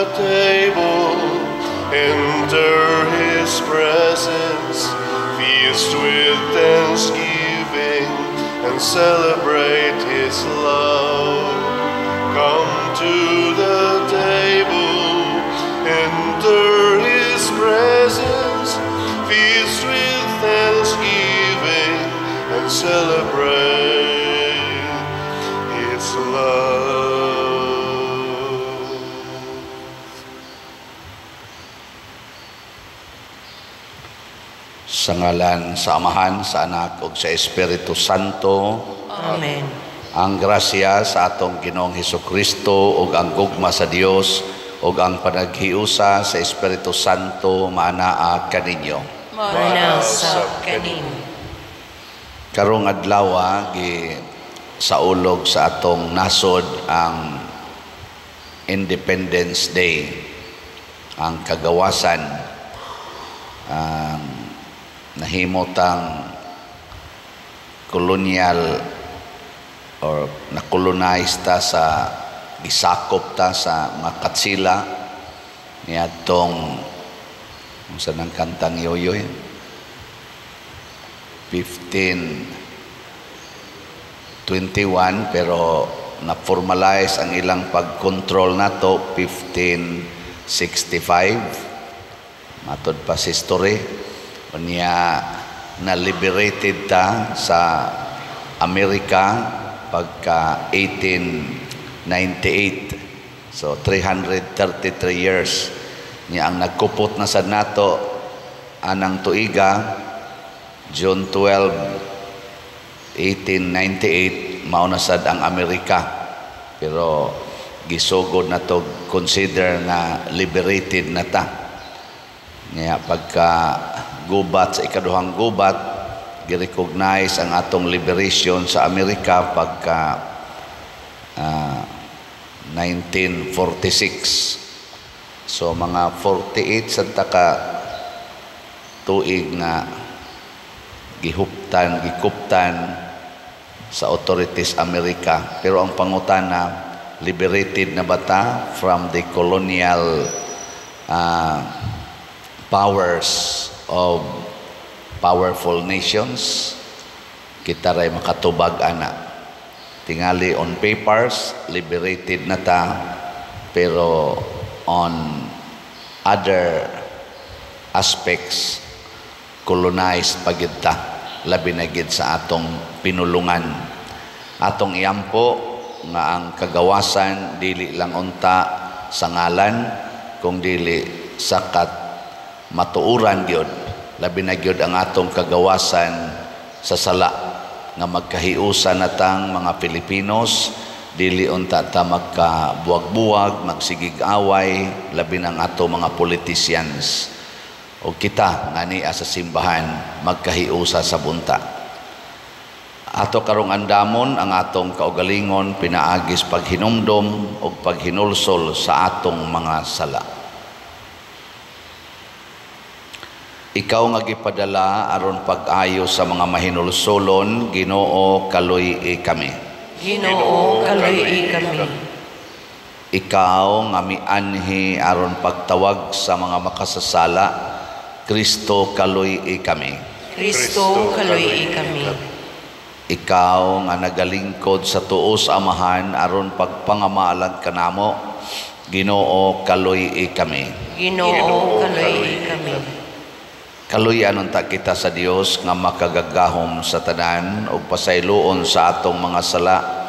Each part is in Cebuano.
the table, enter His presence, feast with thanksgiving, and celebrate His love. Come to the table, enter His presence, feast with thanksgiving, and celebrate His love. Sa ngalan sa Amahan, sa Anak ug sa Espiritu Santo. Amen. Ang grasya sa atong Ginoong Hesukristo ug ang gugma sa Dios ug ang panaghiusa sa Espiritu Santo maanaa kaninyo. Maanaa sab kanimo. Karong adlaw gi saulog sa atong nasod ang Independence Day, ang kagawasan, ang nahimotang colonial or nakolonize ta sa gisakop ta sa mga katsila niadtong unsa nang kantang yoyoy 1521, pero na-formalize ang ilang pag-control nato 1565 matod pa sa history. Unya na liberated ta sa Amerika pagka 1898, so 333 years niya ang nagkupot na sad nato anang tuiga June 12, 1898. Mao na sad ang Amerika, pero gisugod na to consider nga liberated na ta. Niya pagka gubat sa ikaduhang gubat, gi-recognize ang atong liberation sa Amerika pagka 1946. So mga 48 sa ka tuig nga gihuptan, gikuptan sa authorities Amerika. Pero ang pangutana, liberated na ba ta from the colonial powers of powerful nations? Kita ray makatubag ana. Tingali on papers, liberated na ta, pero on other aspects, colonized pa gid ta, labi na gid sa atong pinulungan. Atong iampo nga ang kagawasan dili lang unta sa ngalan, kung dili sakat matuoran gyud, labi na gyud ang atong kagawasan sa sala, nga magkahiusa na tang mga Pilipinos, dili unta ta magkabuwag-buwag, magsigig away, labi na ang ato mga politicians. O kita nga niya sa simbahan magkahiusa sa bunta. Ato karong andamon ang atong kaugalingon pinaagis paghinumdom o paghinulsol sa atong mga sala. Ikaw nga gipadala aron pag-ayo sa mga mahinulsolon, Ginoo, kaluy-i kami. Ginoo, kaluy-i kami. Ikaw nga mianhi aron pagtawag sa mga makasasala, Kristo, kaluy-i kami. Kristo, kaluy-i kami. Ikaw nga nagalingkod sa tuo sa Amahan aron pagpangamalag kanamo, Ginoo, kaluy-i kami. Ginoo, kaluy-i kami. Kaluyan unta kita sa Dios nga makagagahom sa tanan ug pasayloon sa atong mga sala.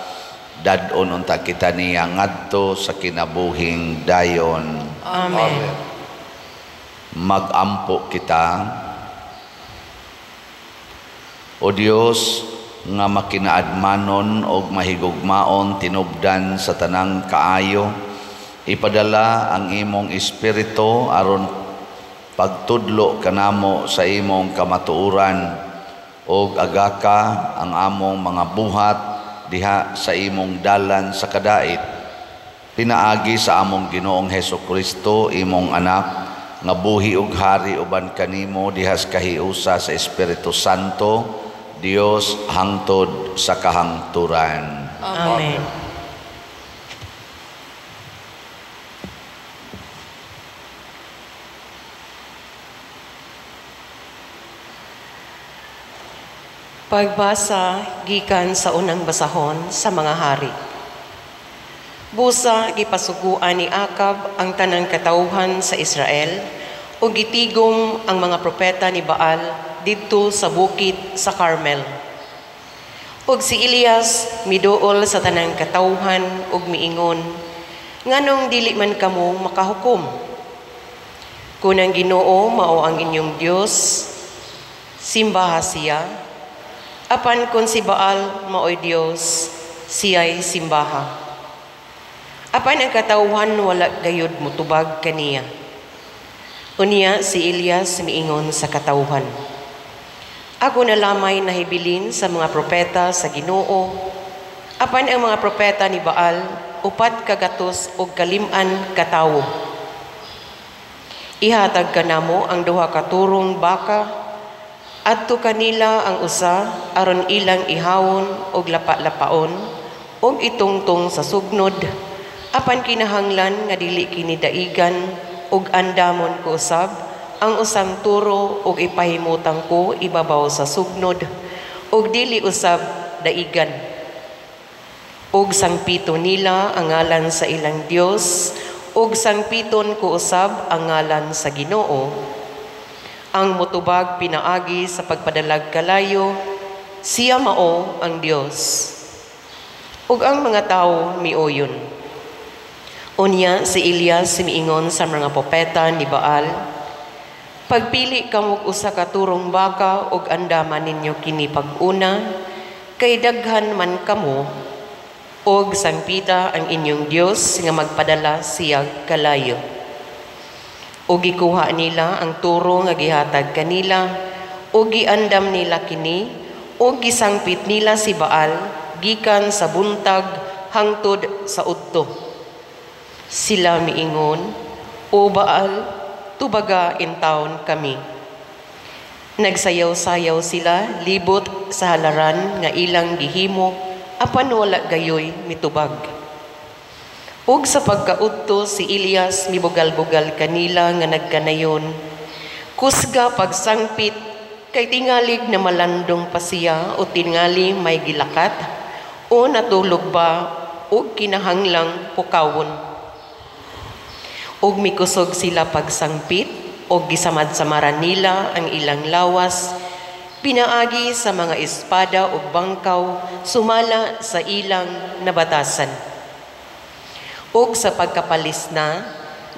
Dad-on unta kita niya ngadto sa kinabuhing dayon. Amen. Magampo kita. O Dios nga makinaadmanon og mahigugmaon tinubdan sa tanang kaayo, ipadala ang imong espiritu aron pagtudlo kanamo sa imong kamatuoran, og agaka ang among mga buhat diha sa imong dalan sa kadait. Pinaagi sa among Ginoong Hesukristo, imong anak, nga buhi ug hari uban kanimo dihas kahiusa sa Espiritu Santo, Dios hangtod sa kahangturan. Amen. Pagbasa gikan sa unang basahon sa mga hari. Busa gipasuguan ni Akab ang tanang katawhan sa Israel ug gitigom ang mga propeta ni Baal didto sa bukid sa Carmel. Ug si Elias miduol sa tanang katawhan ug miingon, "Nganong dili man kamo makahukom? Kun ang Ginoo mao ang inyong Dios, simbaha siya. Apan kung si Baal maoy Dios, siya'y simbaha." Apan ang katawhan wala gayud mutubag kaniya. Unya si Elias miingon sa katawhan, "Ako na lamay nahibilin sa mga propeta sa Ginoo, apan ang mga propeta ni Baal 450 ka tawo. Ihatag kanamo ang duha ka turong baka. Adto kanila ang usa aron ilang ihawon og lapa-lapaon og itungtong sa sugnod, apan kinahanglan nga dili kini daigan, ug andamon ko usab ang usang turo og ipahimutang ko ibabaw sa sugnod ug dili usab daigan." Ug sangpito nila ang ngalan sa ilang Dios, ug sangpiton ko usab ang ngalan sa Ginoo. Ang mutubag pinaagi sa pagpadalag kalayo, siya mao ang Dios. Ug ang mga tawo miuyon. Unya si Elias miingon sa mga propeta ni Baal, "Pagpili kamog usa ka turong baka ug andaman ninyo kini pag-una, kay daghan man kamo, ug sangpita ang inyong Dios nga magpadala siya kalayo." Ug gikuha nila ang turo nga gihatag kanila, ug giandam nila kini, ug gisangpit nila si Baal gikan sa buntag hangtod sa udto. Sila miingon, "O Baal, tubaga intawon kami." Nagsayaw-sayaw sila libot sa halaran nga ilang gihimo, apan wala gayoy mitubag. Ug sa pagkaudto si Elias mibugal-bugal kanila nga nagkanayon, "Kusga pagsangpit, kay tingalig na malandong pa siya o tingali may gilakat o natulog ba ug kinahanglang pukawon." Ug mikusog sila pagsangpit ug gisamad-samaran nila ang ilang lawas pinaagi sa mga espada ug bangkaw sumala sa ilang nabatasan. Ug sa pagkapalis na,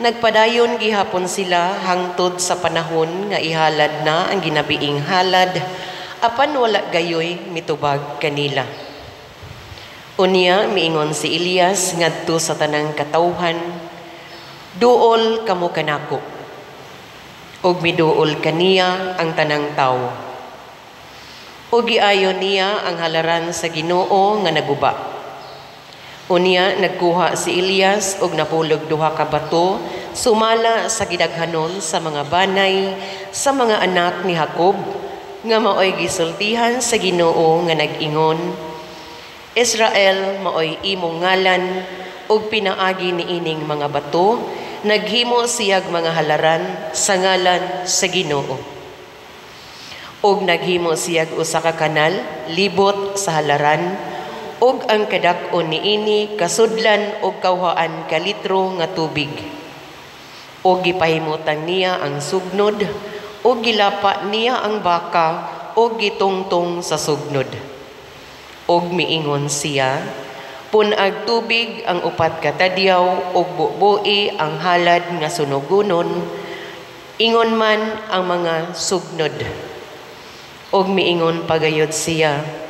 nagpadayon gihapon sila hangtod sa panahon nga ihalad na ang ginabiing halad, apan wala gayoy mitubag kanila. Unya miingon si Elias ngadto sa tanang katawhan, "Duol kamo kanako." Ug miduol kaniya ang tanang tawo. Ug giayo niya ang halaran sa Ginoo nga naguba. Unya nagkuha si Elias og napulog duha ka bato sumala sa gidaghanon sa mga banay sa mga anak ni Jacob nga maoy gisultihan sa Ginoo nga nag-ingon, "Israel maoy imong ngalan," ug pinaagi niining mga bato naghimo siyag mga halaran sa ngalan sa Ginoo. Ug naghimo siyag usa ka kanal libot sa halaran, ug ang kadak-on niini kasudlan og kawhaan ka litro nga tubig. Ug gipahimutang niya ang sugnod, ug gilapa niya ang baka ug gitungtong sa sugnod. Ug miingon siya, "Pun-ag tubig ang upat ka tadyaw ug bubui ang halad nga sunugonon, ingon man ang mga sugnod." Ug miingon pagayod siya,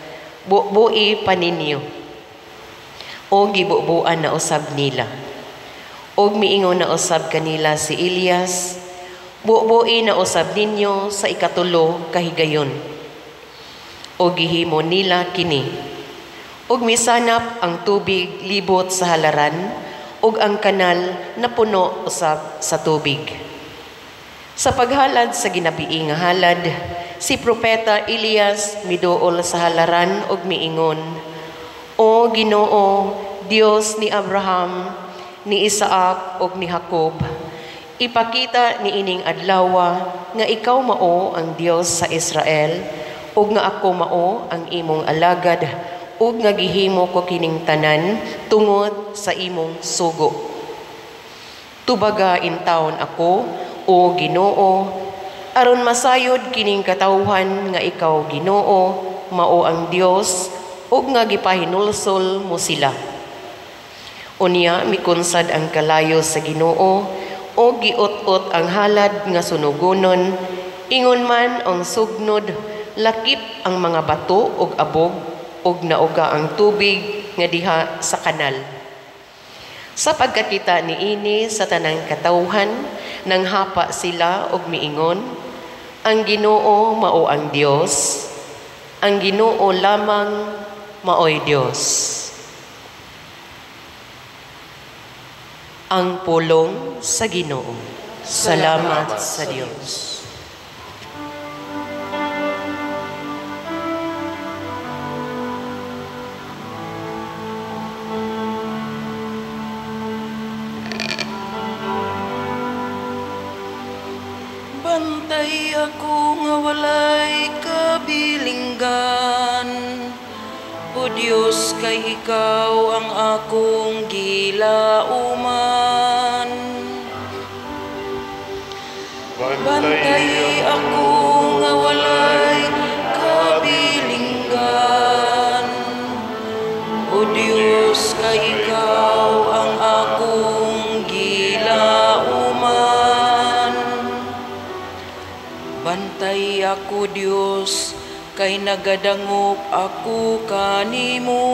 "Bubui pa ninyo." O gibubuan na usab nila. Og miingon na usab kanila si Elias, "Bubui na usab ninyo sa ikatulo kahigayon." O gihimo nila kini. Og misanap ang tubig libot sa halaran, ug ang kanal napuno usab sa tubig. Sa paghalad sa ginabii nga halad, si Propeta Elias miduol sa halaran ug miingon, "O Ginoo, Dios ni Abraham, ni Isaac ug ni Jacob, ipakita niining adlawa nga ikaw mao ang Dios sa Israel ug nga ako mao ang imong alagad, ug nga gihimo ko kining tanan tungod sa imong sugo. Tubaga intawon ako, o Ginoo, aron masayod kining katawhan nga ikaw, Ginoo, mao ang Dios, ug nga gipahinulsol mo sila. Unya mikunsad ang kalayo sa Ginoo, o giut-ot ang halad nga sunugonon, ingon man ang sugnod, lakip ang mga bato ug abog, ug nauga ang tubig nga diha sa kanal. Sa pagkakita niini sa tanang katawhan, nanghapa sila og miingon, ang Ginoo mao ang Dios, ang Ginoo lamang maoy Dios. Ang pulong sa Ginoo. Salamat sa Dios. Bantay ako nga walay kabilinggan, o Dios, kay ikaw ang akong gilauman. Bantay ako nga walay kabilinggan, o Dios, kay ikaw ang akong gilauman. Bantay ako, Dios, kay nagadangop ako kanimo.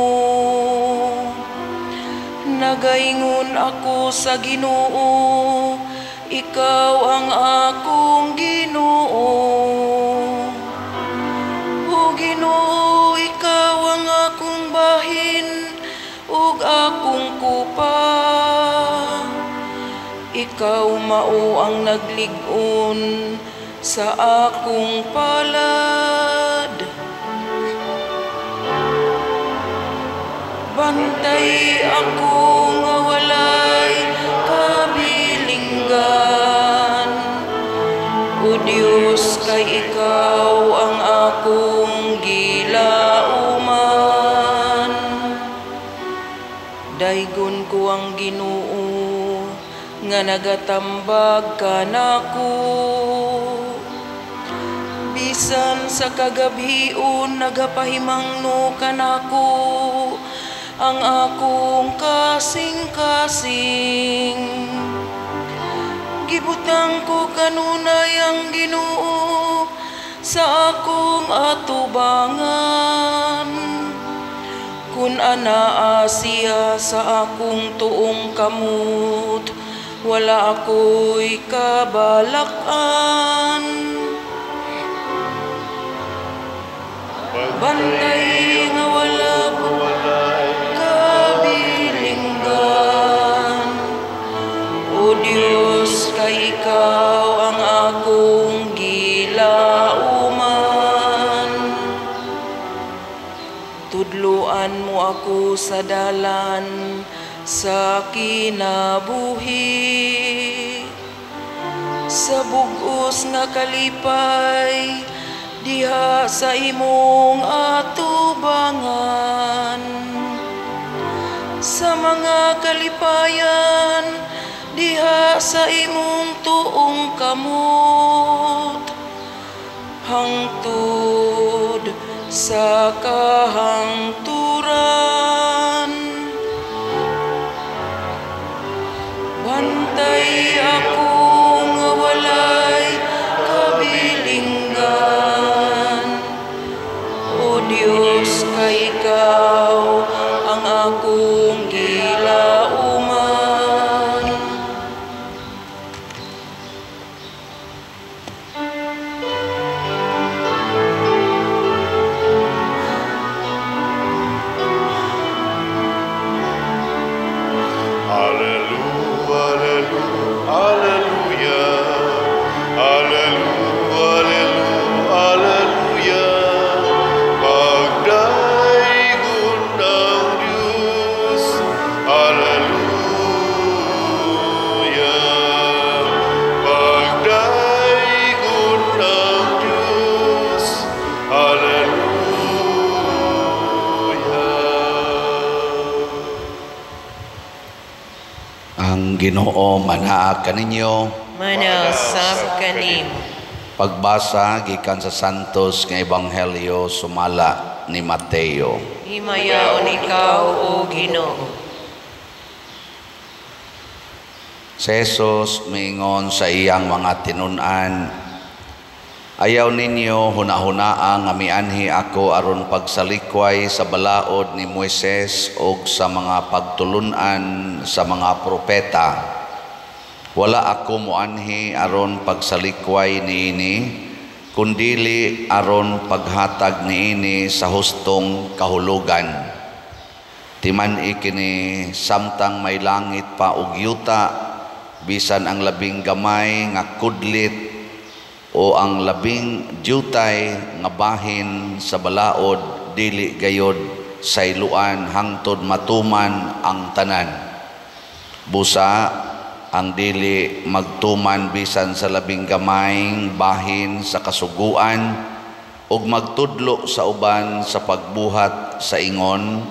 Nagaingon ako sa Ginoo, ikaw ang akong Ginoo. O Ginoo, ikaw ang akong bahin ug akong kupa. Ikaw mao ang naglig-on sa akong palad. Bantay ako nga walay kabilinggan, o Dios, kay ikaw ang akong gilauman. Daygon ko ang Ginoo nga nagatambag kanako. Bisan sa kagabhion nagapahimangno kanako ang akong kasing-kasing. Gibutang ko kanunay ang Ginoo sa akong atubangan. Kun anaa siya sa akong tuong kamot, wala ako'y kabalakan. Bantay nga wala kabilinggan, o Dios, kay ikaw ang akong gilauman. Tudluan mo ako sa dalan sa kinabuhi, sa bug-os nga kalipay diha sa imong atubangan. Sa mga kalipayan diha sa imong tuong kamot, hangtod sa kahangturan. Bantay ako nga walay kabilinggan, o Dios, kay ikaw ang akong gilauman. Ang Ginoo manaa kaninyo. Manausab kanimo. Pagbasa gikan sa Santos nga Ebanghelyo sumala ni Mateo. Himayaon ikaw, o Ginoo. Si Jesus miingon sa iyang mga tinun-an, ayaw ninyo hunahunaa nga mianhi ako aron pagsalikway sa balaod ni Moises og sa mga pagtulun-an sa mga propeta. Wala ako moanhi aron pagsalikway niini, kundili aron paghatag niini sa hustong kahulugan. Timan-i kini samtang may langit pa og yuta, bisan ang labing gamay nga kudlit o ang labing dyutay nga bahin sa balaod, dili gayod sayloan hangtod matuman ang tanan. Busa ang dili magtuman bisan sa labing gamayng bahin sa kasuguan ug magtudlo sa uban sa pagbuhat sa ingon,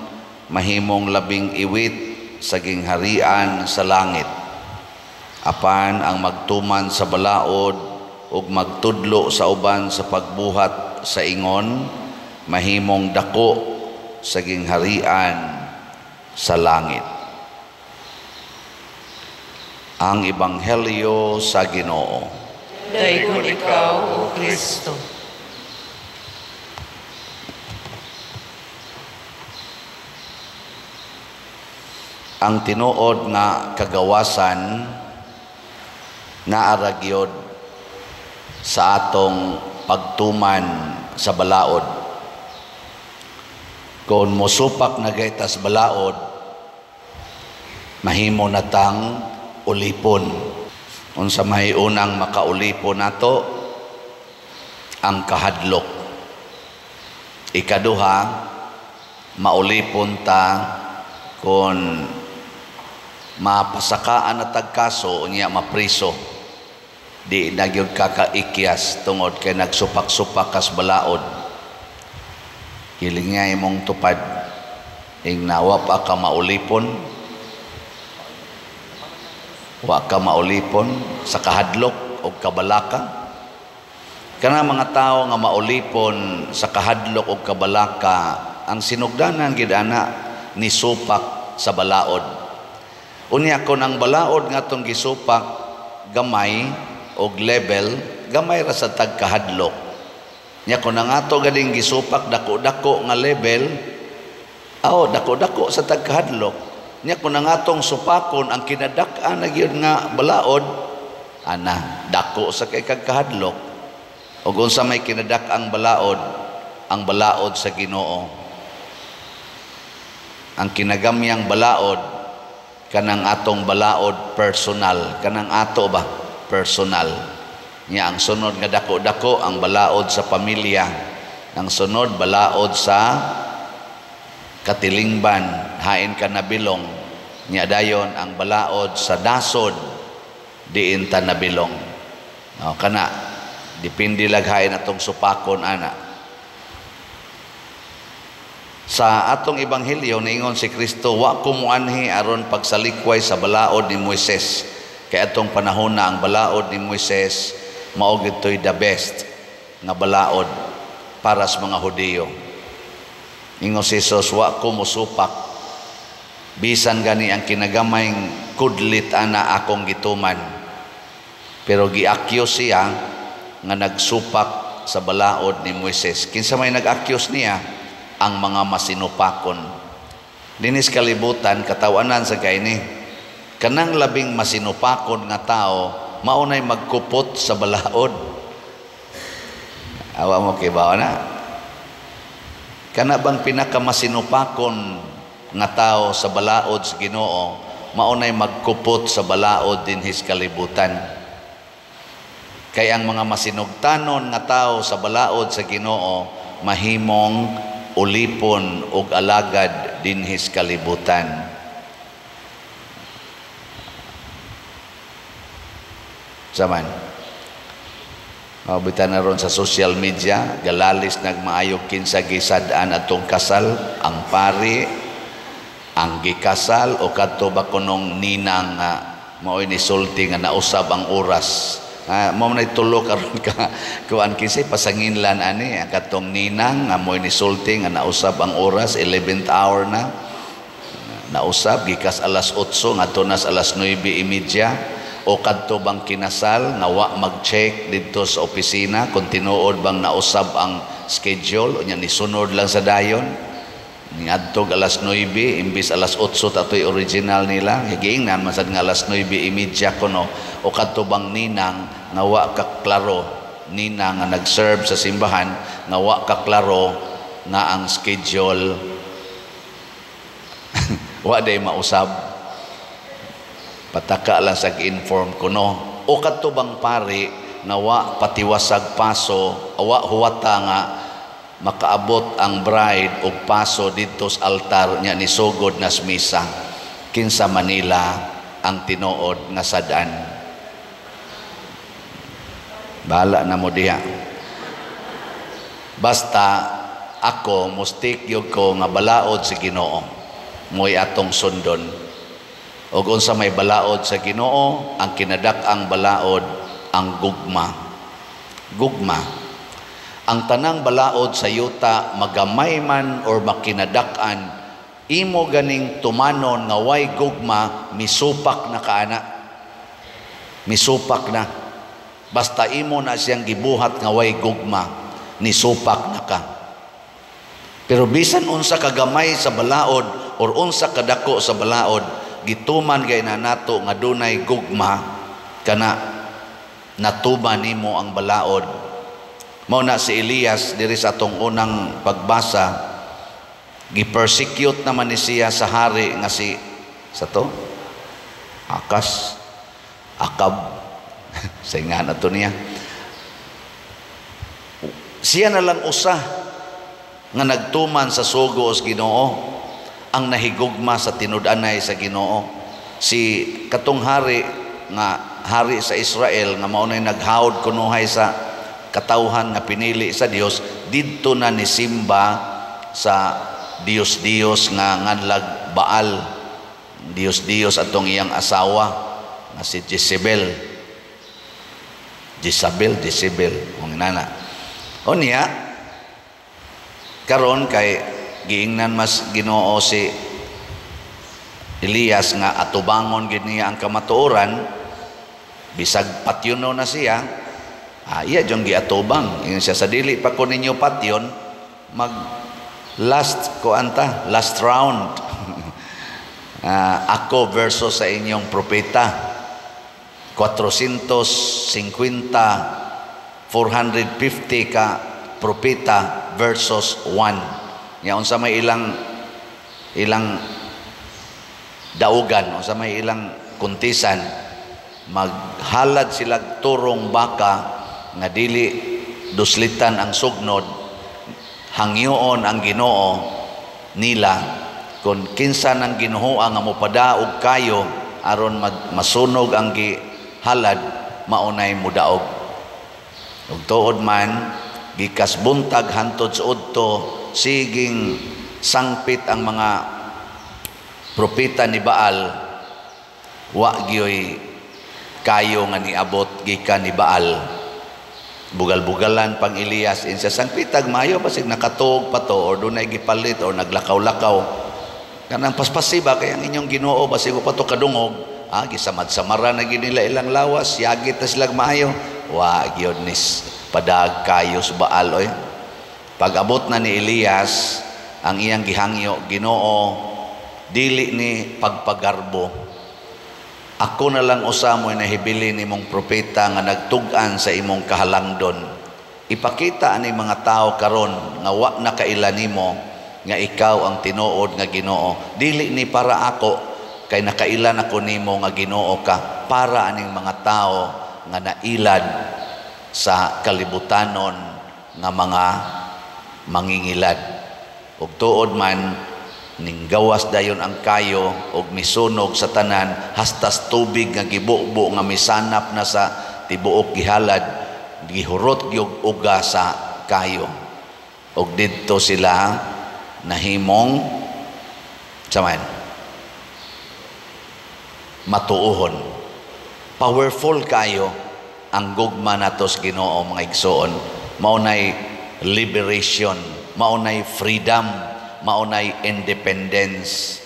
mahimong labing iwit sa gingharian sa langit. Apan ang magtuman sa balaod ug magtudlo sa uban sa pagbuhat sa ingon, mahimong dako sa gingharian sa langit. Ang Ebanghelyo sa Ginoo. Daygon ikaw, O Kristo. Ang tinuod nga kagawasan naa ra gyud sa atong pagtuman sa balaod. Kung mosupak na gaytas balaod, mahimo na tang ulipon. Unsa may unang makaulipon nato? Ang kahadlok. Ikaduha, maulipon ta kung mapasakaan na tagkaso unya mapriso. Di na gyud ka kaikyas tungod kay nagsupak-supak kas balaod. Hiling nga imong tupad, ing nawa pa ka maulipon, wa ka maulipon sa kahadlok o kabalaka. Kana mga tawo nga maulipon sa kahadlok o kabalaka, ang sinugdanan gid ana ni supak sa balaod. Unya kon ang balaod nga atong gisupak gamay og level, gamay ra sa tagkahadlok. Nya kon ang ato galing gisupak dako-dako nga level, aw dako-dako sa tagkahadlok. Nya kun ang atong supakon ang kinadak-an na gyud nga balaod, ana dako sa kay kagkahadlok. Og unsa may kinadak-ang balaod? Ang balaod sa Ginoo. Ang kinagamyang balaod kanang atong balaod personal, kanang ato ba personal. Nya ang sunod nga dako-dako ang balaod sa pamilya, ang sunod balaod sa katilingban, hain ka nabilong. Nya dayon ang balaod sa dasod, diin ta nabilong. O, kana depende lag hain atong supakon ana. Sa atong ebanghelyo niingon si Kristo, wa ko moanhi aron pagsalikway sa balaod ni Moises. Kay atong panahon na ang balaod ni Moises mao gitoy the best nga balaod para sa mga Hudiyo. Ingon si Jesus, wa ko mosupak bisan gani ang kinagamayng kudlit ana akong gituman. Pero giakyos siya nga nagsupak sa balaod ni Moises. Kinsa may nag-akyos niya? Ang mga masinupakon. Dinis kalibutan, katawanan sa kaini, kanang labing masinupakon nga tao maunay magkupot sa balaod. Awa mo kibaw na? Kana bang pinakamasinupakon nga tao sa balaod sa Ginoo maunay magkupot sa balaod dinhis kalibutan? Kay ang mga masinugtanon nga tao sa balaod sa Ginoo mahimong ulipon og alagad dinhis kalibutan. Zaman mabitan na ron sa social media, galalis nagmaayo kinsa gisad-an atong kasal, ang pari, ang gikasal o kadto ba kunong ninang mao'y nisulti nga nausab ang oras. Mao man tulo karon ka kuan, kinsay pasanginlan ani? Ang katong ninang nga mo'y nisulti nga nausab ang oras, 11th hour na nausab, gikas alas 8 ngadto nas alas 9:30, o kadto bang kinasal nga wa mag-check didto sa opisina kung tinuod bang nausab ang schedule, unya nisunod lang sa dayon, niadtog alas 9 imbis alas 8 tatoy original nila, giingnan man sad nga alas 9:30 kuno, o kadto bang ninang nga wa ka klaro, ninang nga nag-serve sa simbahan nga wa ka klaro nga ang schedule wa day mausab, pataka lang sa inform kuno, o kadto bang pari nga wa patiwasag paso, wa huwata nga makaabot ang bride og paso didto sa altar nya nisugod na sa misa. Kinsa Manila ang tinuod nga sad-an? Bahala na mo diha. Basta ako mustik gyud ko nga balaod sa Ginoo mo'y atong sundon. Og unsa may balaod sa Ginoo? Ang kinadak-ang balaod, ang gugma. Gugma. Ang tanang balaod sa yuta, magamay man or makinadak-an, imo ganing tumanon nga way gugma, misupak na kaana. Misupak na. Basta imo na siyang gibuhat nga way gugma, nisupak na ka. Pero bisan unsa kagamay sa balaod or unsa kadako sa balaod, gituman gay na nato nga dunay gugma, kana natuman nimo ang balaod. Mao na si Elias diri sa atong unang pagbasa, gi-persecute naman ni siya sa hari nga si sa to Akas Akab sa nga na to niya. Siya na lang usa nga nagtuman sa sugo sa Ginoo, ang nahigugma sa tinud-anay sa Ginoo. Si katong hari nga hari sa Israel nga mao nay naghawod kunuhay sa katawhan nga pinili sa Dios, didto na ni simba sa Dios-Dios nga nganlag Baal, Dios-Dios atong iyang asawa nga si Jezebel. Jezebel, Jezebel, ang nana. O niya, karon kay giingnan mas Ginoo si Elias nga atubangon gid niya ang kamatuoran, bisag patyono na siya, iya jong giatubang. Ingon siya, sa dili pa ko ninyo patyon, mag last ko anta, last round. Ako versus sa inyong propeta. 450, 450 ka propeta versus 1. Nya unsa may ilang ilang daugan, unsa may ilang kuntisan, maghalad sila turong baka nga dili duslitan ang sugnod, hangyoon ang Ginoo nila kung kinsa nang Ginoo nga mopadaog kayo aron masunog ang gihalad, maunay mudaog. Ug tuod man, gikas buntag hantod sa udto, siging sangpit ang mga propeta ni Baal, wa gyoy kayo nga niabot gikan ni Baal. Bugal-bugalan pang Elias insa sangpitag maayo basig nakatuog pa to or dunay gipalit or naglakaw-lakaw. Kanang paspasiba kay ang inyong Ginoo basig pa to kadungog, gisamad-samara na gid nila ilang lawas, yagit na silang maayo. Wa gyud nis padag kayo sa Baal oy. Pag-abot na ni Elias ang iyang gihangyo, Ginoo, dili ni pagpagarbo. Ako na lang usa mo'y nahibili nimong propeta nga nagtug-an sa imong kahalangdon. Ipakita ani mga tao karon nga wa na kaila nimo nga ikaw ang tinuod nga Ginoo. Dili ni para ako kay nakailan ako nimo nga Ginoo ka, para aning mga tao nga nailad sa kalibutanon nga mga mangingilad. Ug tuod man, ninggawas dayon ang kayo og misunog sa tanan hastas tubig nga gibubo nga misanap na sa tibuok gihalad, gihurot gyud uga sa kayo. Og didto sila nahimong saman matuohon. Powerful kayo ang gugma nato sa Ginoo, mga igsoon. Mao nay liberation, mao nay freedom, mao nay independence.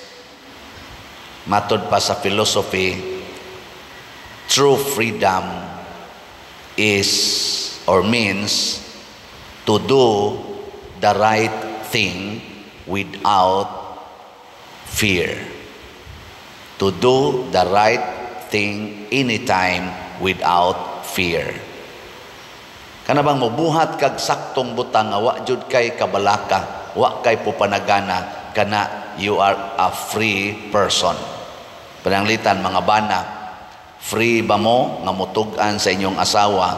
Matod pa sa philosophy, true freedom is or means to do the right thing without fear. To do the right thing anytime without fear. Kana bang mobuhat kag saktong butang nga wa jud kay kabalaka, wa kay pupanagana, kana you are a free person. Pananglitan, mga bana, free ba mo nga mutug-an sa inyong asawa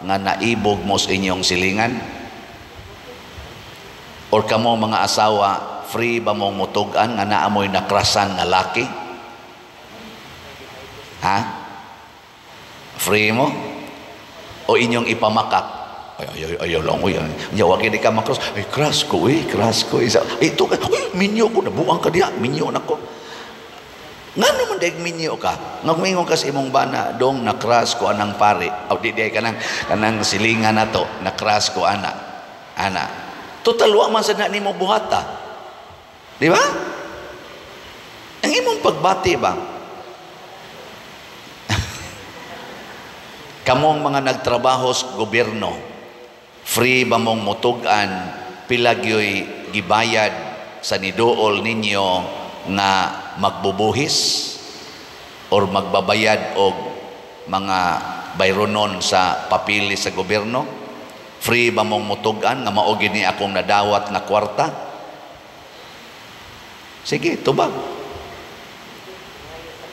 nga naibog mo sa inyong silingan? Or kamo mga asawa, free ba mong mutug-an nga naamoy nakrasan nga laki? Ha? Free mo? O inyong ipamakak? Ay, ay, ay, ayaw lang, uy. Ay, wa di ka makross. Ay, crush ko, eh, crush ko. Isa, ito, uy, minyo ko, nabuang ka diha, minyo na ko. Ngano man daig minyo ka? Ngagmingon ka sa imong bana, dong na-crush ko anang pare. O di di kanang silingan na to, na-crush ko ana. Ana. Total wa man sad na nimo buhata. Di ba? Ang imong pagbati ba? Kamong mga nagtrabaho sa gobyerno, free ba mong mutug-an pilagyoy gibayad sa niduol ninyo nga magbubuhis or magbabayad og mga bayronon sa papili sa gobyerno? Free ba mong mutug-an nga mao gini akong nadawat nga kwarta? Sige, tubag.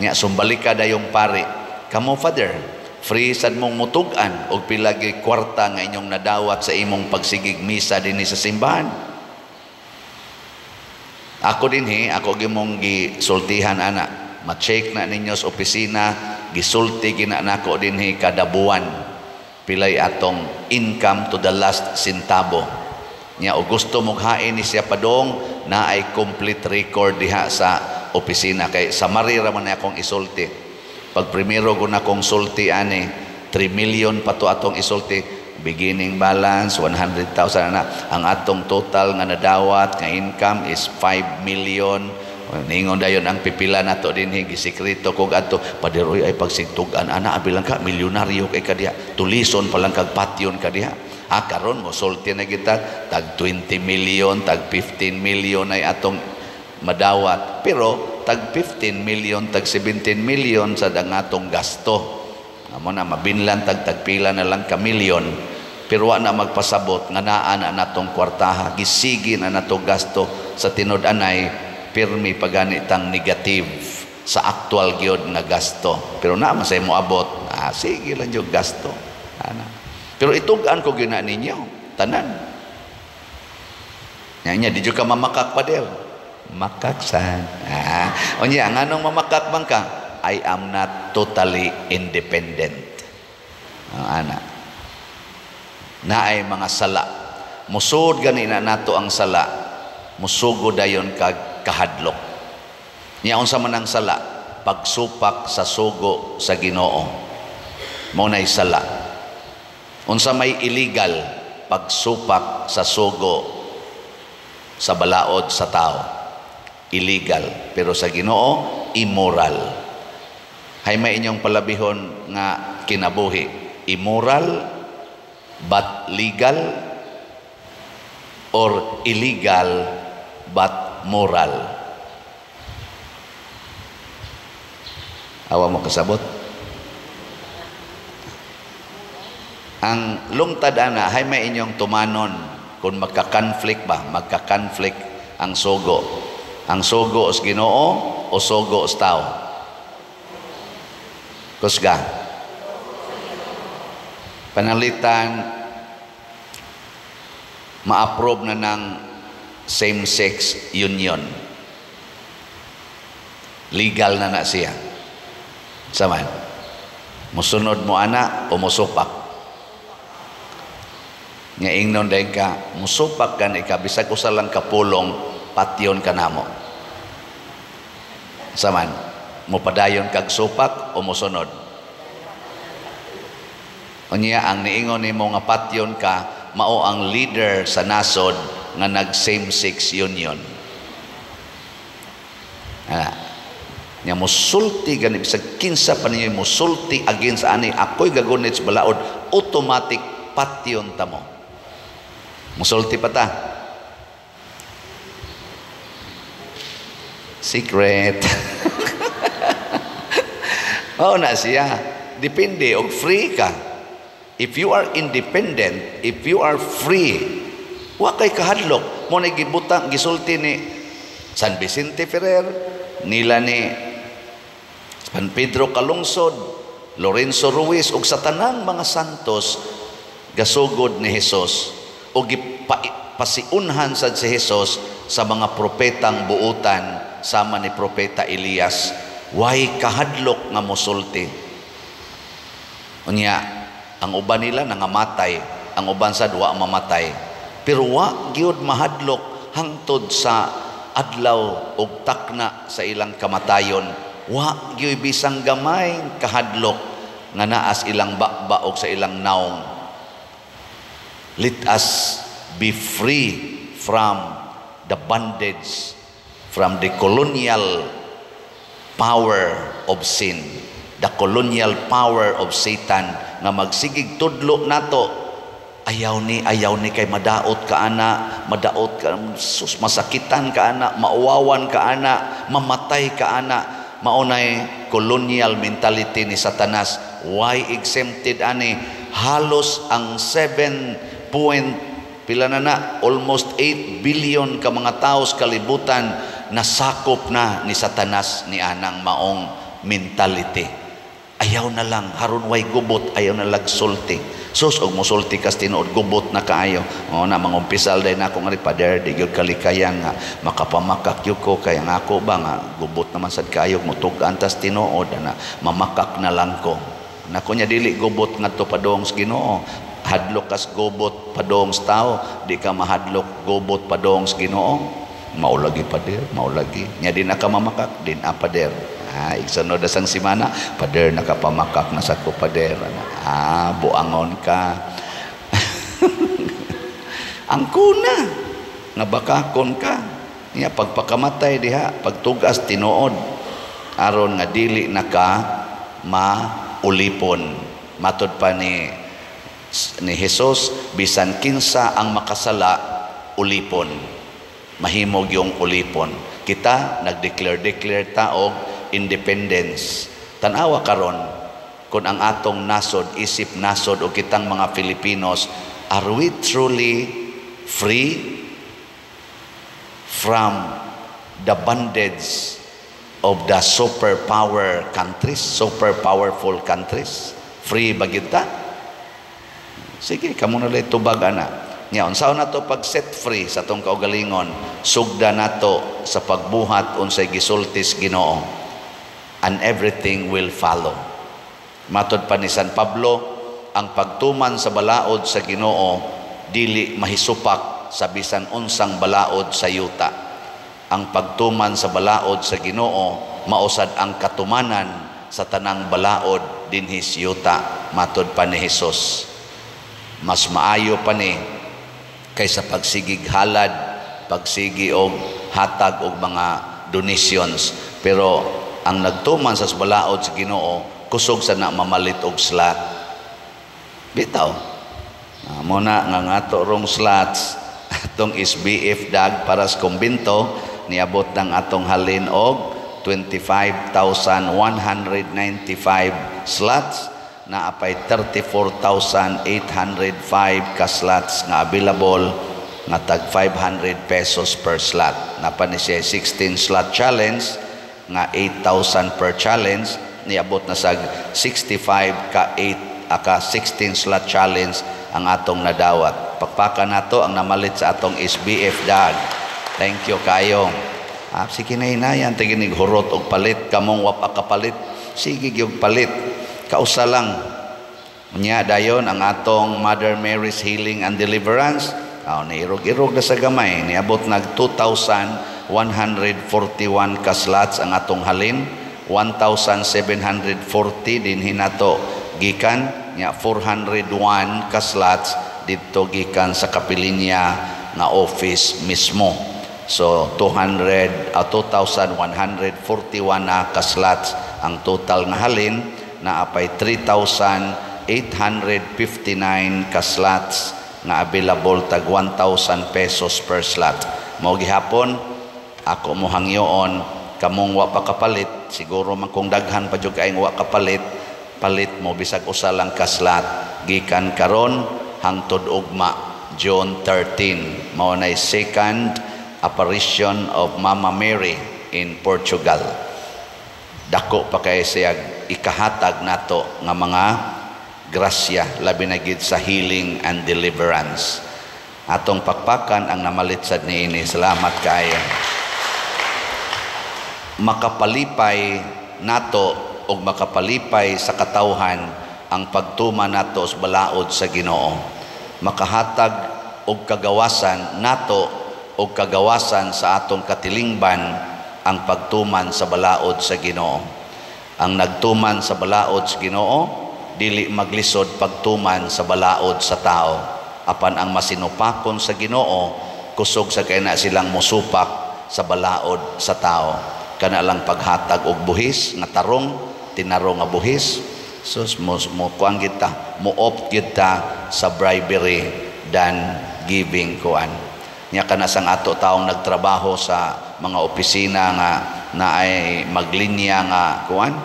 Nya sumbalik ka dayong pare. Kamo, Father, free sad mong mutug-an og pilagi kwarta nga inyong nadawat sa imong pagsigig misa dinhi sa simbahan? Ako dinhi, ako gimong gisultihan ana. Ma-check na ninyo sa opisina, gisulti gina nako dinhi kada buwan. Pilay atong income to the last centavo. Nya og gusto mong hain ni siya padong, naay complete record diha sa opisina kay samari ra man akong isulti. Pag primero ko na kong sulti ani, 3 million pa to atong isulti, beginning balance 100,000 na. Ang atong total nga nadawat nga income is 5 million. Ningon dayon ang pipila nato dinhi, gisikreto kog adto, Pader, oy, ay pagsigtug-an ana abilang ka milyonaryo kay ka diha, tulison pa lang kag patyon ka diha. Ah, karon mo sulti na kita tag 20 million, tag 15 million ay atong madawat, pero tag 15 million, tag 17 million sa ang atong gasto. Amo na mabinlan tag tagpila na lang ka milyon, pero wa na magpasabot nga naa na natong kwartaha, gisigi na natong gasto sa tinud-anay, pirmi pagani tang negative sa actual gyud nga gasto. Pero naa man say moabot, ah, sige lang gyud gasto. Ana. Pero itug-an ko gyud na ninyo tanan. Nya nya di jud ka mamakak pa del. Makaksan. Ah, unya nganong mamakak man ka? I am not totally independent. Ana. Naay mga sala. Musod gani na nato ang sala. Musugo dayon kag kahadlok. Nya unsa man ang sala? Pagsupak sa sugo sa Ginoo. Mao nay sala. Unsa may illegal? Pagsupak sa sugo sa balaod sa tao. Illegal, pero sa Ginoo immoral. Hay may inyong palabihon nga kinabuhi, immoral but legal or illegal but moral? Awa mo kasabot? Ang lungtad ana, hay may inyong tumanon kung magka-conflict ba, magka-conflict ang sugo. Ang sugo sa Ginoo o sugo sa tao? Kusga. Panalitan, ma-approve na ng same-sex union. Legal na na siya. Saman, musunod mo ana o musupak? Nga ingnon dahil ka, musupak ka na ika, bisag usa lang kapulong, patyon ka namo. Saman, mupadayon kag supak o musunod? Unya ang niingon nimo nga patyon ka, mao ang leader sa nasod nga nag same-sex union. Ah, nya musulti gani bisag kinsa pa ninyo musulti against ani, ako'y gagunit sa balaod, automatic patyon ta mo. Musulti pa ta. Secret. Mao na siya. Depende og free ka. If you are independent, if you are free, wa kay kahadlok. Mo na gibutang gisulti ni San Vicente Ferrer, nila ni San Pedro Calungsod, Lorenzo Ruiz ug sa tanang mga santos gasugod ni Jesus o gipasiunhan sad si Jesus sa mga propetang buutan sama ni propeta Elias. Way kahadlok nga mosulti. Unya ang uban nila nangamatay, ang uban sad wa mamatay. Pero wa gyud mahadlok hangtod sa adlaw og takna sa ilang kamatayon. Wa gyud bisang gamay kahadlok nga naas ilang bakba og sa ilang naong. Let us be free from the bondage, from the colonial power of sin, the colonial power of Satan nga magsigig tudlo nato. Ayaw ni kay madaot ka ana, madaot ka, sus, masakitan ka ana, mauwawan ka ana, mamatay ka ana. Maunay colonial mentality ni Satanas. Why exempted ani? Halos ang 7 point pila na na, almost 8 billion ka mga tao sa kalibutan nasakop na ni Satanas ni anang maong mentality. Ayaw na lang, haron way gubot, ayaw na lang sulti. Sus, og musulti kas tinuod, gubot na kaayo. O na, mangumpisal din ako nga rin, Pader, di gyud kalikayan nga, makapamakak yun ko, kaya nga ako ba nga, gubot naman sad kayo, mutug-an tas tinuod, na, mamakak na lang ko. Nako niya, dili gubot nga to padong sa Ginoo. Hadlok kas gubot padong sa tao, di ka mahadlok gubot padong sa Ginoo. Maulagi, Pader, maulagi. Nya di na ka mamakak, din a, Pader. Ah, igsunod na sang simana, Pader, nakapamakak na sa ko, Pader. Ah, buangon ka. Ang kuna, nga bakakon ka. Nya pagpakamatay diha, pagtugas tinuod, aron nga dili na ka maulipon. Matod pa ni Jesus, bisan kinsa ang makasala, ulipon. Mahimog yung ulipon. Kita, nag-declare-declare ta og independence. Tanawa karon kung ang atong nasod, isip nasod o kitang mga Filipinos, are we truly free from the bondage of the superpower countries, super powerful countries? Free ba gyud ta? Sige, kamo na lang tubag ana. Nya unsaon nato pag set free sa atong kaugalingon, sugda nato sa pagbuhat unsay gisultis Ginoo, and everything will follow. Matod pa ni San Pablo, ang pagtuman sa balaod sa Ginoo dili mahisupak sa bisan unsang balaod sa yuta. Ang pagtuman sa balaod sa Ginoo mausad ang katumanan sa tanang balaod dinhi sa yuta. Matod pa ni Jesus, mas maayo pa ni kaysa pagsigig halad, pagsigi og hatag og mga donations. Pero ang nagtuman sa balaod sa Ginoo kusog sa na mamalit og slot. Bitaw. Mo na nga ngato rong slots atong SBF dag para sa kumbinto niabot ng atong halin og 25,195 slots, na apay 34,805 ka slots nga available nga tag 500 pesos per slot. Napa ni siya 16 slot challenge nga 8,000 per challenge, niabot na sa 65 ka 8 aka 16 slot challenge ang atong nadawat. Pakpakan nato ang namalit sa atong SBF dag. Thank you kayo. Ah, sige na hinayan, tiginig hurot og palit, kamong wapa kapalit, sige gyud palit. Kausa lang. Unya dayon ang atong Mother Mary's Healing and Deliverance. Aw, niirog-irog na sa gamay, niabot nag 2,141 ka slots ang atong halin, 1,740 din hinato gikan nya 401 ka slots didto gikan sa kapilinya nga office mismo. So 2,141 na ka slots ang total nga halin, na apay 3,859 ka slots nga available tag 1,000 pesos per slot. Mao gihapon ako mo hangyoon kamong wa pa kapalit, siguro man kung daghan pa jud kaayong wa kapalit, palit mo bisag usa lang ka slot gikan karon hangtod ugma June 13. Mao nay second apparition of Mama Mary in Portugal. Dako pa kay siya ikahatag nato nga mga grasya, labi na gid sa healing and deliverance. Atong pakpakan ang namalit sad niini. Salamat kaayo. Makapalipay nato og makapalipay sa katawhan ang pagtuman nato sa balaod sa Ginoo. Makahatag og kagawasan nato og kagawasan sa atong katilingban ang pagtuman sa balaod sa Ginoo. Ang nagtuman sa balaod sa Ginoo dili maglisod pagtuman sa balaod sa tao. Apan ang masinupakon sa Ginoo, kusog sa kay na silang musupak sa balaod sa tao. Kana lang paghatag og buhis nga tarong, tinarong nga buhis. So mo kuan kita, mo opt kita sa bribery than giving kuan. Nya kana sang ato taong nagtrabaho sa mga opisina nga naay maglinya nga kuan,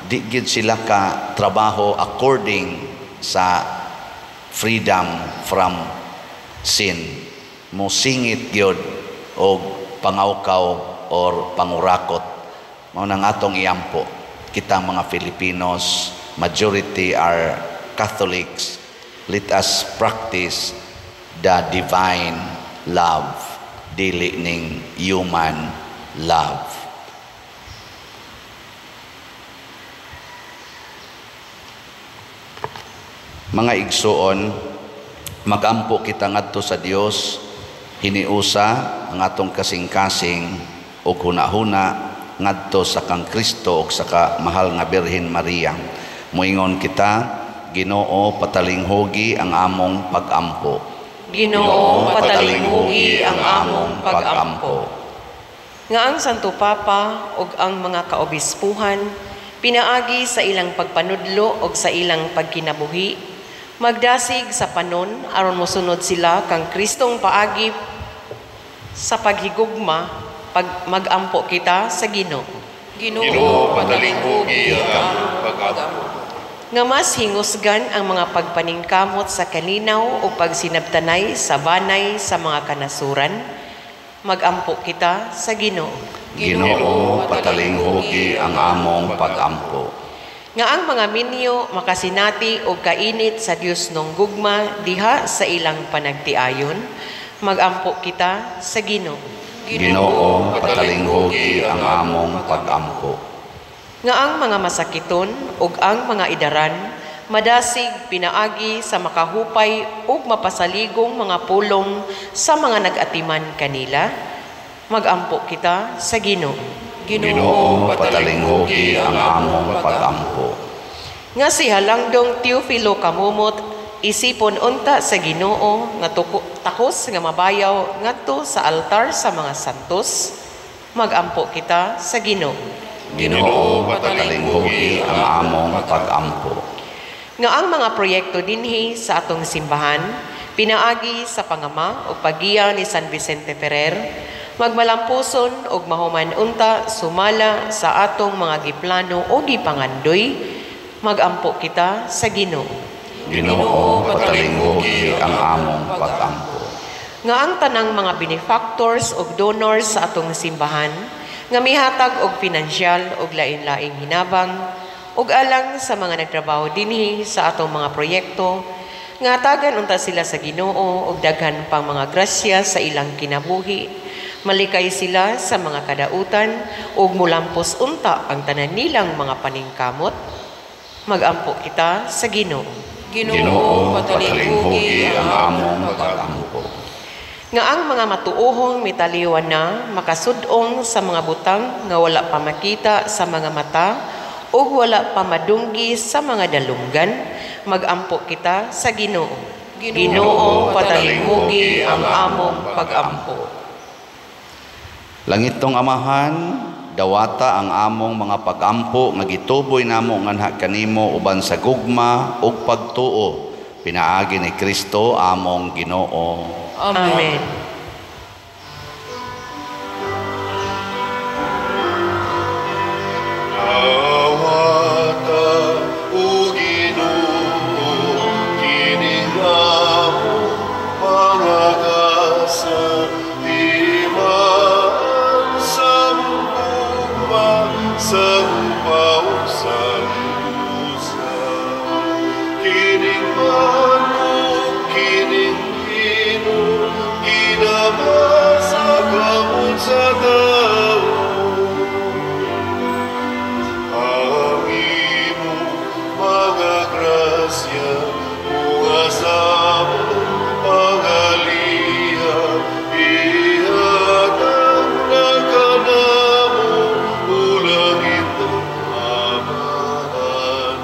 di gid sila ka trabaho according sa freedom from sin. Mo singit gyud og pangawkaw or pangurakot. Mao nang atong iampo kitang mga Filipinos, majority are Catholics. Let us practice the divine love, dili ning human love. Mga igsuon, magampo kita ngadto sa Dios, hiniusa ang atong kasing-kasing ug hunahuna ngadto sa kang Kristo ug sa ka mahal nga Birhen Maria. Moingon kita, Ginoo, patalinghugi ang among pagampo. Ginoo, patalinghugi ang among pagampo. Nga ang Santo Papa ug ang mga kaobispuhan pinaagi sa ilang pagpanudlo ug sa ilang pagkinabuhi, magdasig sa panon aron mosunod sila kang Kristong paagi sa paghigugma, pag magampo kita sa Ginoo. Ginoo, patalinghugi ang among pagampo. Nga mas hingusgan ang mga pagpaningkamot sa kalinaw o pagsinabtanay sa banay sa mga kanasuran, magampo kita sa Ginoo. Ginoo, patalinghugi ang among pagampo. Nga ang mga minyo makasinati og kainit sa Dios nung gugma diha sa ilang panagtiayon, magampo kita sa Ginoo. Ginoo, patalinghugi ang among pagampo. Nga ang mga masakiton ug ang mga idaran madasig pinaagi sa makahupay ug mapasaligong mga pulong sa mga nag-atiman kanila, magampo kita sa Ginoo. Ginoo, patalinghugi ang among pagampo. Nga si Halangdong Teofilo Kamumot isipon unta sa Ginoo nga takos nga mabayaw ngadto sa altar sa mga santos, magampo kita sa Ginoo. Ginoo, patalinghugi ang among pagampo. Nga ang mga proyekto dinhi sa atong simbahan pinaagi sa pangama ug paggiya ni San Vicente Ferrer, magmalampuson og mahuman unta sumala sa atong mga giplano o gipangandoy, magampo kita sa Ginoo. Ginoo, patalinghugi ang among pagampo. Nga ang tanang mga benefactors ug donors sa atong simbahan nga mihatag og pinansyal og lain-laing hinabang ug alang sa mga nagtrabaho dinhi sa atong mga proyekto, nga hatagan unta sila sa Ginoo og daghan pang mga grasya sa ilang kinabuhi, malikay sila sa mga kadautan ug mulampos unta ang tanan nilang mga paningkamot, magampo kita sa Ginoo. Ginoo, patalinghugi ang among pagampo. Nga ang mga matuohong mitaliwan na makasudong sa mga butang nga wala pa makita sa mga mata ug wala pa madunggi sa mga dalunggan, magampo kita sa Ginoo. Ginoo, patalinghugi ang among pagampo. Langitong Amahan, dawata ang among mga pagampo nga gituboy namo nganha kanimo uban sa gugma ug pagtuo pinaagi ni Kristo among Ginoo. Amen. Dawata, o Ginoo, kining among mga gasa, timaan sa gugma, sa upaw sa lusa. Kining manok, kining hino, ginama sa kamot sa tao. Ang imong mga grasya, bunga sa among pangaliya, ihatag na kanamo, o langitong Amahan.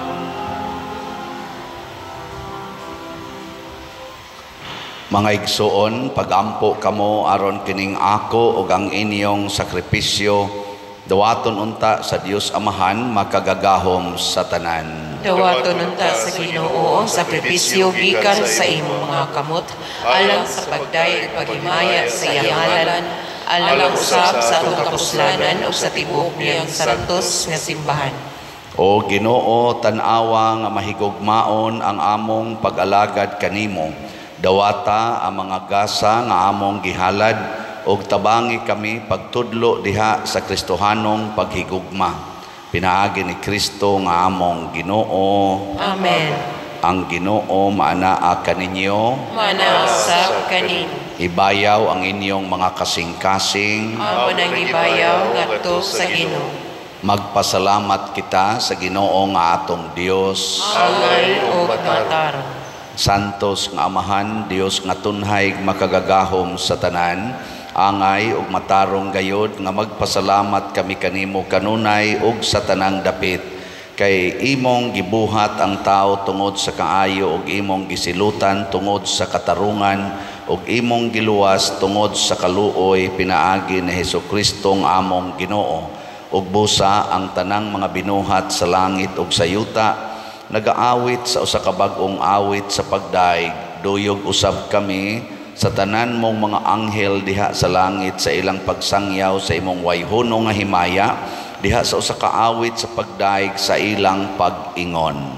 Mga igsoon, pagampo kamo aron kining ako ug ang inyong sakripisyo dawaton unta sa Dios Amahan makagagahom sa tanan. Dawaton unta sa Ginoo ang sakripisyo gikan sa imong mga kamot, alang sa pagdayeg paghimaya sa iyang ngalan, alang usab sa atong kapuslanan ug sa tibuok niyang santos nga simbahan. O Ginoo, tan-awa nga mahigugmaon ang among pag-alagad kanimo. Dawata ang mga gasa nga among gihalad ug tabangi kami pagtudlo diha sa Kristohanong paghigugma. Pinaagi ni Kristo nga among Ginoo. Amen. Ang Ginoo maanaa kaninyo. Maanaa usab kaninyo. Ibayaw ang inyong mga kasing-kasing. Amo nang ibayaw ngadto sa Ginoo. Magpasalamat kita sa Ginoo nga atong Dios. Angay ug matarong. Santos nga Amahan, Dios nga tunhay makagagahom sa tanan, angay ug matarong gayod nga magpasalamat kami kanimo kanunay ug sa tanang dapit, kay imong gibuhat ang tao tungod sa kaayo ug imong gisilutan tungod sa katarungan ug imong giluwas tungod sa kaluoy pinaagi ni Hesukristo nga among Ginoo. Ug busa ang tanang mga binuhat sa langit ug sa yuta nagaawit sa usa ka bag-ong awit sa pagdaig. Duyog usab kami sa tanan mong mga anghel diha sa langit sa ilang pagsangyaw sa imong wayhono nga himaya diha sa usa ka awit sa pagdaig sa ilang pag-ingon.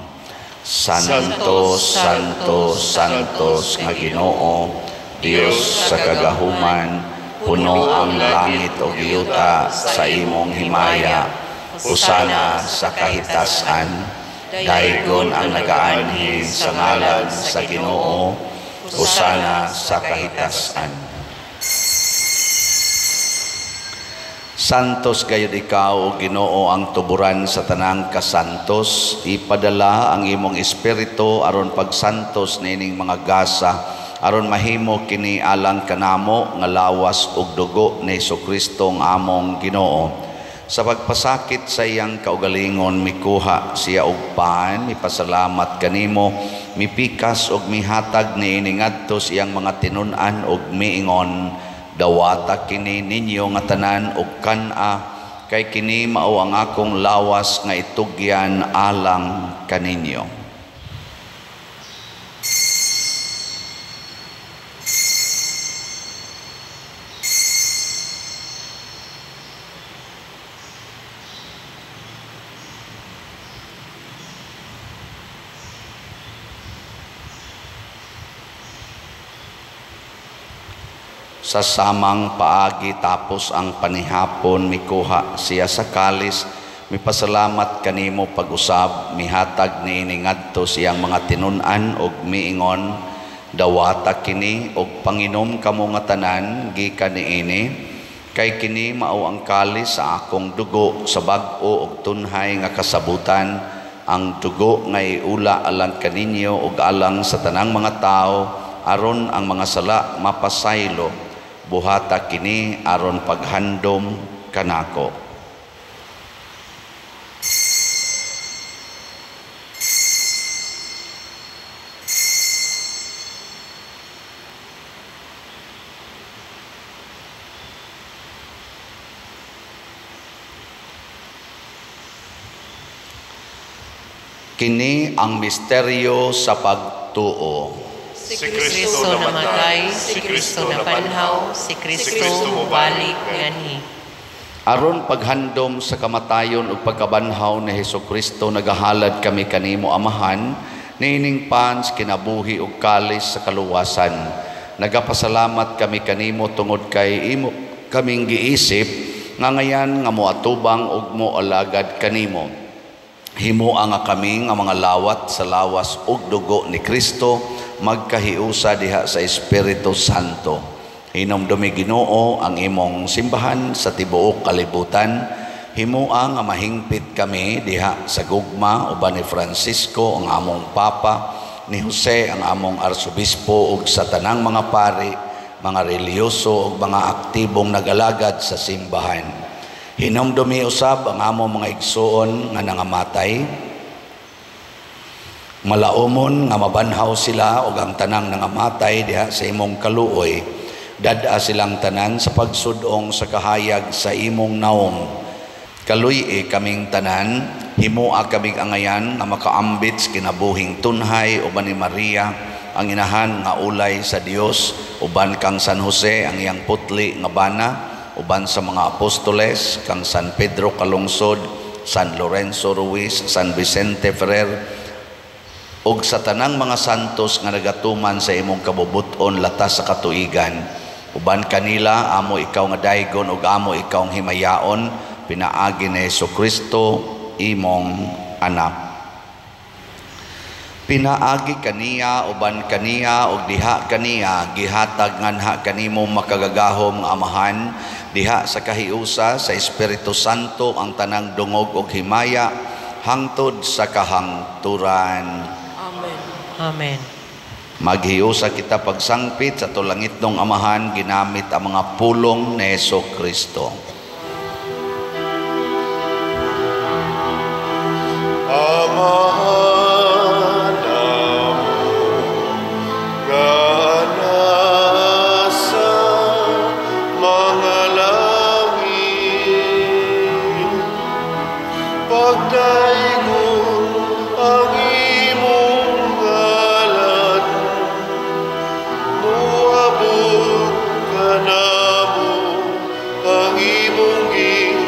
Santo, Santo, Santos nga Ginoo, Dios sa kagahuman, puno ang langit ug yuta sa imong himaya. Usana sa kahitasan. Daygon ang nagaanhi sa ngalan sa Ginoo, usana sa kahitasan. Santos gayud ikaw, o Ginoo, ang tuburan sa tanang kasantos. Ipadala ang imong espiritu aron pagsantos nining mga gasa, aron mahimo kini alang kanamo nga lawas ug dugo ni Hesukristo nga among Ginoo. Sa pagpasakit sa iyang kaugalingon, mikuha siya og pan, mipasalamat kanimo, mipikas og mihatag niini ngadto sa iyang mga tinun-an og miingon, dawata kini ninyo nga tanan og kan-a, kay kini mao ang akong lawas nga itugyan alang kaninyo. Sa samang paagi tapos ang panihapon, mikuha siya sa kalis, mipasalamat kanimo pag-usab, mihatag niini ngadto siyang mga tinun-an og miingon, dawata kini og panginom kamo nga tanan gikan niini, kay kini mao ang kalis sa akong dugo sa bag-o og tunhay nga kasabutan, ang dugo nga iula alang kaninyo ug alang sa tanang mga tawo, aron ang mga sala mapasaylo. Buhata kini aron paghandom kanako. Kini ang misteryo sa pagtuo. Si Kristo namatay, si Kristo nabanhaw, si Kristo mubalik nganhi. Aron paghandom sa kamatayon ug pagkabanhaw ni Hesukristo, nagahalad kami kanimo, Amahan, niining pans kinabuhi ug kalis sa kaluwasan. Nagapasalamat kami kanimo tungod kay imo kaming giisip nga ngayan nga moatubang ug moalagad kanimo. Himoa nga kami nga mga lawat sa lawas ug dugo ni Kristo magkahiusa diha sa Espiritu Santo. Hinumdumi, Ginoo, ang imong simbahan sa tibuok kalibutan. Himoa nga mahingpit kami diha sa gugma uban ni Francisco ang among Papa, ni Jose ang among Arsobispo ug sa tanang mga pari, mga relihiyoso ug mga aktibong nagalagad sa simbahan. Hinumdumi usab ang among mga igsuon nga nangamatay, malaumon nga mabanhaw sila ug ang tanang nangamatay diha sa imong kaluoy. Dad-a silang tanan sa pagsudong sa kahayag sa imong naong. Kaluy-i kaming tanan, himoa kaming angayan nga makaambit sa kinabuhing tunhay uban ni Maria ang inahan nga ulay sa Dios, uban kang San Jose ang iyang putli nga bana, uban sa mga apostoles kang San Pedro Calungsod, San Lorenzo Ruiz, San Vicente Ferrer ug sa tanang mga santos nga nagatuman sa imong kabubut-on latas sa katuigan. Uban kanila amo ikaw nga daygon ug amo ikaw ang himayaon pinaagi ni Hesukristo imong anak. Pinaagi kaniya, uban kaniya ug diha kaniya gihatag nganha kanimo makagagahom nga Amahan diha sa kahiusa sa Espiritu Santo ang tanang dungog ug himaya hangtod sa kahangturan. Amen. Amen. Maghiusa kita pagsangpit sa tulangitnong Amahan ginamit ang mga pulong ni Hesukristo. Amahan nasa mga langit, pagdaygon ang imong ngalan, moabot kanamo ang imong gingharian.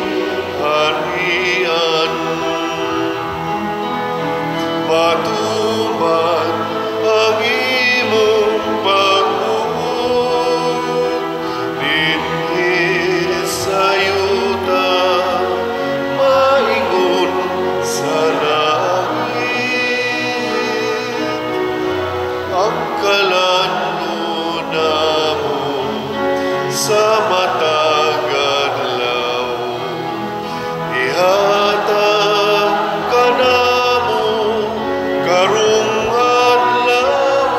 Matuman ang imong pagbuot dinhi sa yuta, maingon sa langit. Ang kalan-on namo sa matag adlaw, ihatag kanamo karong adlaw,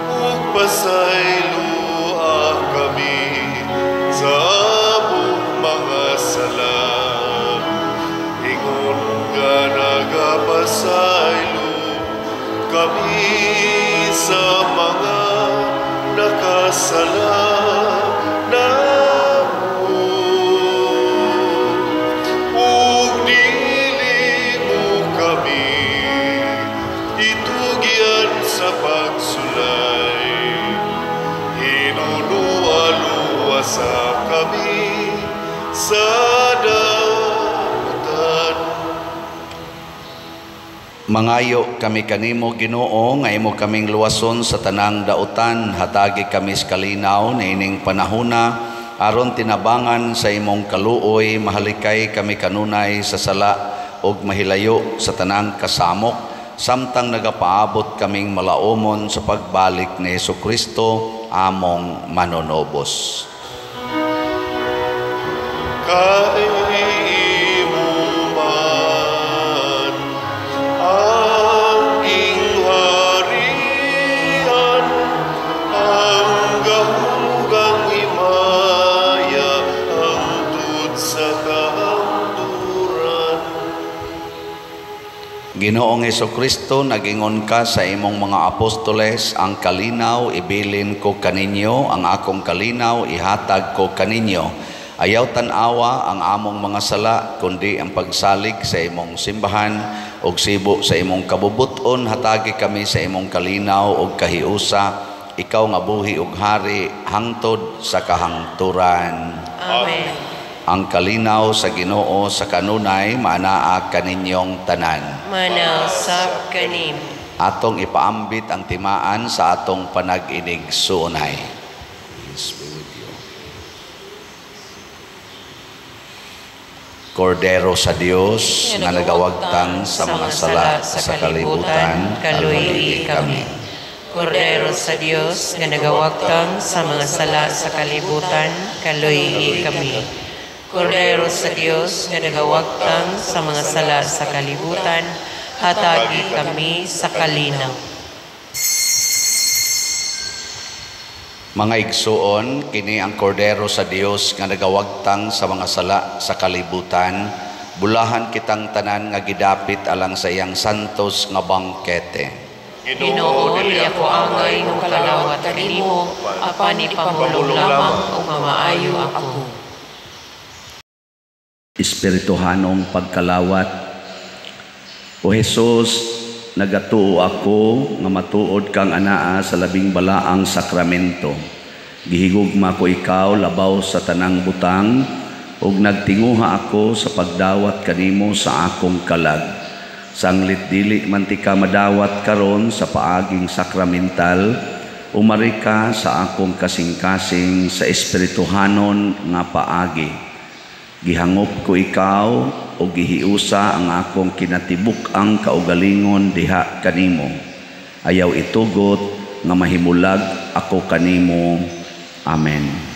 ug pasayloa kami sa among mga sala, ingon nga nagapasaylo kami sa mga nakasala namo. Ug dili mo kami itugyan sa pagsulay, hinulualuasa kami sa dautan. Mangayo kami kanimo, Ginoo, nga imo kaming luwason sa tanang dautan. Hatagi kami sa kalinaw niining panahona aron tinabangan sa imong kaluoy, mahalikay kami kanunay sa sala ug mahilayo sa tanang kasamok, samtang nagapaabot kaming malaumon sa pagbalik ni Hesukristo among manunobos. Kay imo man ang gingharian, ang gahom ang himaya, hangtod sa kahangturan. Ginoong Hesukristo, nagingon ka sa imong mga apostoles, ang kalinaw ibilin ko kaninyo, ang akong kalinaw ihatag ko kaninyo. Ayaw tan-awa ang among mga sala, kundi ang pagsalig sa imong simbahan. ug sibo sa imong kabubuton, hatagi kami sa imong kalinaw ug kahiusa, ikaw nga buhi ug hari hangtod sa kahangturan. Amen. Ang kalinaw sa Ginoo sa kanunay maanaa kaninyong tanan. Manausab kanim. Atong ipaambit ang timaan sa atong panag-inig-suunay. Peace be with you. Kordero sa Dios nga nagawagtang sa mga sala sa kalibutan, kaluyi kami. Kordero sa Dios nga nagawagtang sa mga sala sa kalibutan, kaluyi kami. Kordero sa Dios nga nagawagtang sa mga sala sa kalibutan, hatagi kami sa kalinaw. Mga igsuon, kini ang kordero sa Dios nga nagawagtang sa mga sala sa kalibutan. Bulahan kitang tanan nga gidapit alang sa iyang santos nga bangkete. Ginoo, dili ako angay nga kalawat kanimo, apan ipamulong lamang ug mamaayo ako. Espirituhanong pagkalawat. O Jesus, nagatuo ako nga matuod kang anaa sa labing balaang sakramento. Gihigugma ko ikaw labaw sa tanang butang, ug nagtinguha ako sa pagdawat kanimo sa akong kalag. Sanglit dili man ti ka madawat karon sa paaging sakramental, umari ka sa akong kasing-kasing sa espirituhanon nga paagi. Gihangop ko ikaw o gihiusa ang akong kinatibuk-ang kaugalingon diha kanimo. Ayaw itugot nga mahimulag ako kanimo. Amen.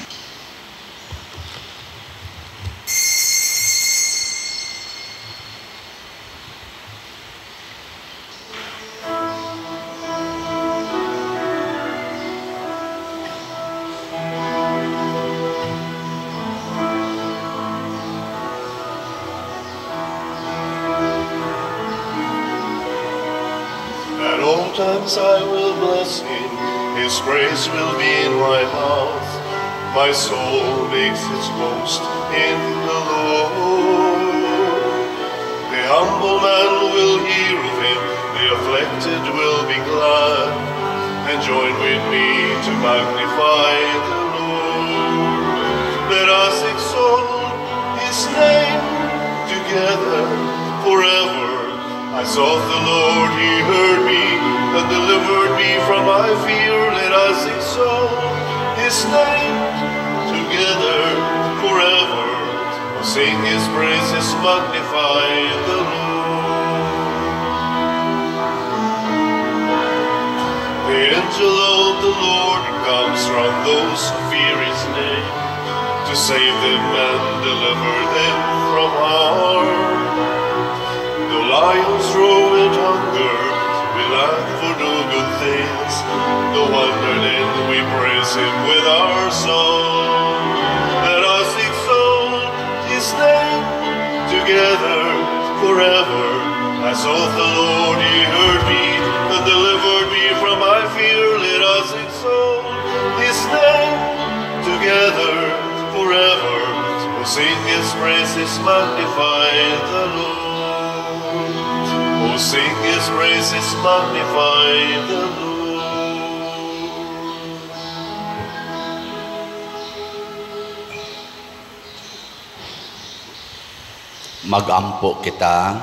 I will bless him, his praise will be in my mouth. My soul makes its boast in the Lord. The humble man will hear of him, the afflicted will be glad, and join with me to magnify the Lord. Let us exalt his name together forever. I sought the Lord, he heard me, and delivered me from my fear. Let us exalt his name together forever. Oh, sing his praises, magnify the Lord. The angel of the Lord comes from those who fear his name, to save them and deliver them from harm. The lions roar with hunger, we lack for no good things. No wonder then we praise him with our song. Let us exalt his name together forever. I sought the Lord, he heard me, and delivered me from my fear. Let us exalt his name together forever. Oh, sing his praises, magnify the Lord. Oh, sing his praises, magnify the Lord. Magampo kita.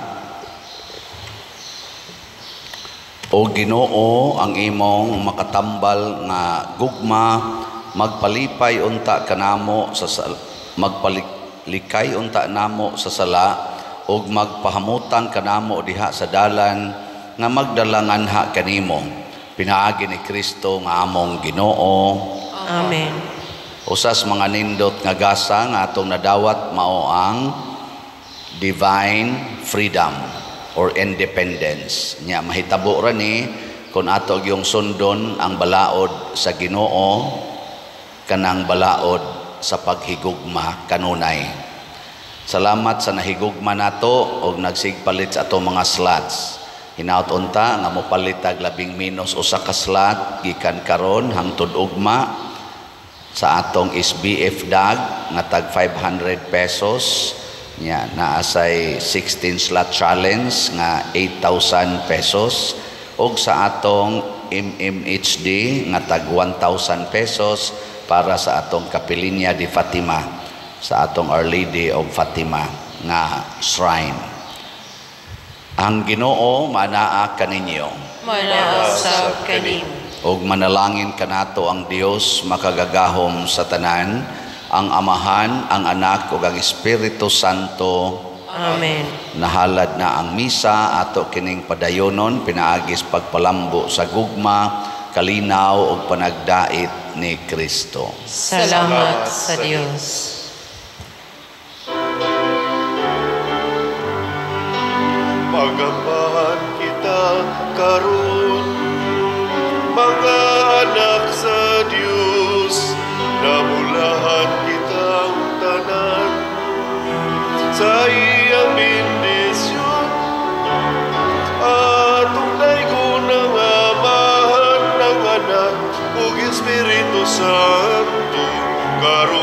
O Ginoo, ang imong makatambal nga gugma, magpalipay unta kanamo sa magpalikay unta namo sa sala, og magpahamutang kanamo diha sa dalan nga magdalanganha kanimo. Pinaagi ni Kristo nga among Ginoo. Amen. Usas mga nindot nga gasa nga atong nadawat mao ang divine freedom or independence. Nya mahitabo ra ni kung ato gyung sundon ang balaod sa Ginoo kanang balaod sa paghigugma kanunay. Salamat sa nahigugma nato og nagsigpalit sa ato mga slots. Hinaut unta nga mopalit tag labing minus usa ka slot gikan karon hangtod ugma sa atong SBF dag nga tag 500 pesos. Nya naa say 16 slot challenge nga 8,000 pesos ug sa atong MMHD nga tag 1,000 pesos para sa atong Kapilinya di Fatima, sa atong Our Lady of Fatima nga shrine. Ang Ginoo manaa kaninyo. Manaa sab kanimo. Ug manalangin kanato ang Dios makagagahom sa tanan, ang Amahan, ang Anak ug ang Espiritu Santo. Amen. Nahalad na ang misa, ato kining padayonon pinaagis pagpalambo sa gugma, kalinaw ug panagdait ni Kristo. Salamat sa Dios. Pagambahan kita karon, mga anak sa Dios, namulahan kitang tanan sa iyang bendisyon. Atong daygon ang Amahan, ang Anak ug Espiritu Santo, karon